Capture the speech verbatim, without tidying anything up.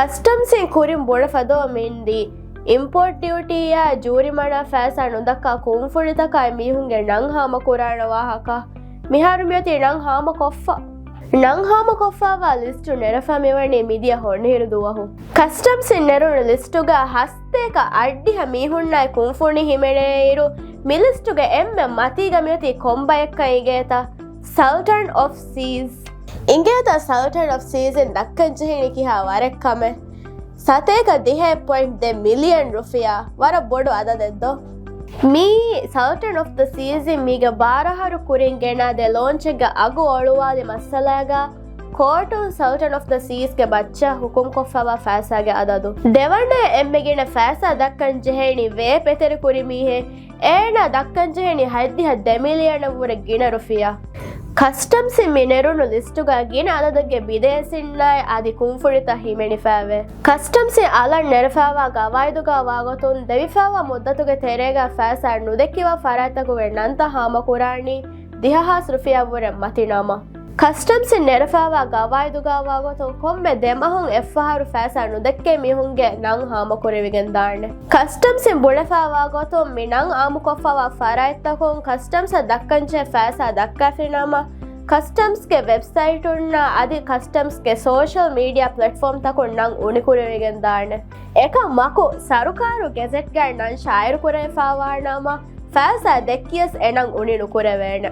ކަސްޓަމްސްއިން ކުރިން ބުނެފަ ދޯ މިންދީ އިމްޕޯޓް ޑިއުޓީއާ ޖޫރިމަނާ ފައިސާ ނުދައްކާ ކުންފުނިތަކާއި މީހުންގެ ނަން ހާމަކުރާނެ ވާހަކަ. މިހާރު މިއޮތީ ނަން ހާމަކޮށްފަ. ނަން ހާމަކޮށްފަވާ ލިސްޓު ނެރެފަ މިވަނީ މިދިޔަ ހޮނިހިރު ދުވަހު. ކަސްޓަމްސްއިން ނެރުނު ލިސްޓުގަ ހަސްތޭކަ އަށްޑިހަ މީހުންނާއި ކުންފުނި ހިމެނޭއިރު، މި ލިސްޓުގެ އެންމެ މަތީގަ މިއޮތީ ކޮންބައެއްކަން އިނގޭތަ؟ ސަލްޓަންޓް އޮފް ސީސް. އިނގޭތަ ސަލްޓަންޓް އޮފް ސީސްއިން ދައްކަންޖެހެނީ ކިހާ ވަރެއްކަމެއް؟ ސަތޭކަ ދިހައެއް ޕޮއިންޓް ދެ މިލިއަން ރުފިޔާ، ވަރަށް ބޮޑު އަދަދެއް ދޯ؟ މިއީ ސަލްޓަންޓް އޮފް ދަ ސީސްއިން މީގެ ބާރަ އަހަރު ކުރިން ގެނާ ދެ ލޯންޗެއްގެ އަގު އޮޅުވާލި މައްސަލާގަ ކޯޓުން ސަލްޓަންޓް އޮފް ދަ ސީސްގެ ބައްޗަށް ހުކުމްކޮށްފަވާ ފައިސާގެ އަދަދު. ދެވަނަ އެންމެ ގިނަ ފައިސާ ދައްކަން ޖެހޭނީ ވޭ ޕެތެރި ކުރި މީހެއް. އޭނާ ދައްކަން ޖެހެނީ ހަތްދިހަ ދެ މިލިއަނަށްވުރެ ގިނަ ރުފިޔާ. ކަސްޓަމްސްއިން މި ނެރުނު ލިސްޓުގަ ގިނަ އަދަދެއްގެ ބިދޭސީންނާއި އަދި ކުންފުނިތައް ހިމެނިފައިވޭ. ކަސްޓަމްސްއިން އަލަށް ނެރެފައިވާ ގަވާއިދުގަ ވާގޮތުން ދެވިފައިވާ މުއްދަތުގެ ތެރޭގަ ފައިސާ ނުދެއްކިވާ ފަރާތްތަކުގެ ނަންތައް ހާމަކުރާނީ ދިހަ ހާސް ރުފިޔާއަށްވުރެ މަތި ނަމަ. ކަސްޓަމްސްއިން ނެރެފައިވާ ގަވާއިދުގަ ވާގޮތުން ކޮންމެ ދެ މަހުން އެއްފަހަރު ފައިސާ ނުދެއްކޭ މީހުންގެ ނަން ހާމަކުރެވިގެން ދާނެ. ކަސްޓަމްސްއިން ބުނެފައިވާ ގޮތުން މި ނަން އާއްމުކޮށްފައިވާ ފަރާތްތަކުން ކަސްޓަމްސްއަށް ދައްކަންޖެހޭ ފައިސާ ދައްކާފި ނަމަ، ކަސްޓަމްސްގެ ވެބްސައިޓުންނާ އަދި ކަސްޓަމްސްގެ ސޯޝަލް މީޑިއާ ޕްލެޓްފޯމްތަކުން ނަން އުނިކުރެވިގެން ދާނެ. އެކަމަކު، ސަރުކާރު ގެޒެޓްގައި ނަން ޝާއިރުކުރެވިފައިވާ ނަމަ، ފައިސާ ދެއްކިޔަސް އެ ނަން އުނި ނުކުރެވޭނެ.